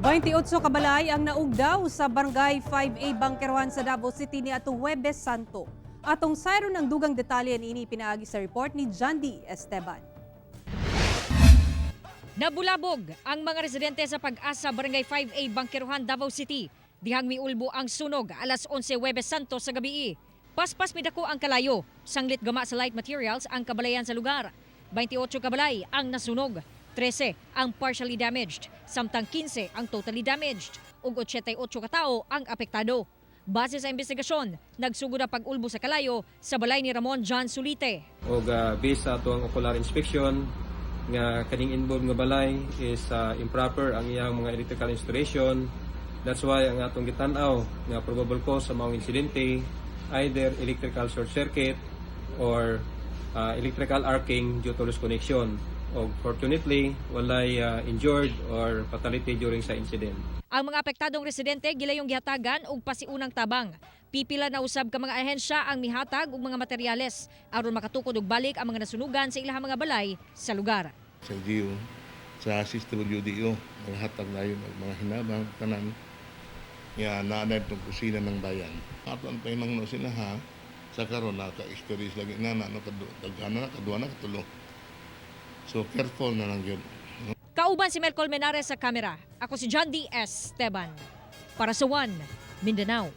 28 ka balay ang naugdaw sa Barangay 5A Bangkerohan sa Davao City niadtong Huwebes Santo. Atong sayron ang dugang detalye niini pinaagi sa report ni John D. Esteban. Nabulabog ang mga residente sa Pag-asa, Barangay 5A, Bangkerohan, Davao City. Dihang miulbo ang sunog alas 11 Huwebes Santo sa gabii. Paspas midako ang kalayo. Sanglit gama sa light materials ang kabalayan sa lugar. 28 kabalay ang nasunog. 13 ang partially damaged, samtang 15 ang totally damaged ug 88 katao ang apektado. Base sa investigasyon, nagsugod ang pag-ulbo sa kalayo sa balay ni Ramon John Sulite. Og based sa atoang ocular inspection nga kaning involved nga balay is improper ang iyang mga electrical installation. That's why ang atong gitan-aw nga probable cause sa maong insidente, either electrical short circuit or electrical arcing due to loose connection. Og fortunately, walay injured or fatality during sa incident. Ang mga apektadong residente gilayong gihatagan og pasiunang tabang. Pipila na usab ka mga ahensya ang mihatag og mga materyales aron makatukod og balik ang mga nasunugan sa ilahang mga balay sa lugar. Sa LGU, sa CSWDO, naghatag na yun og mga hinabang, tanan, nga naa na itong kusina ng bayan. Ato ang painang no sila ha, sa karon naka-experience lagi na na, no, daghan na, kaduha na, katulo. So careful na lang yun. Kauban si Mel Colmenares sa kamera. Ako si John D. Esteban. Para sa One, Mindanao.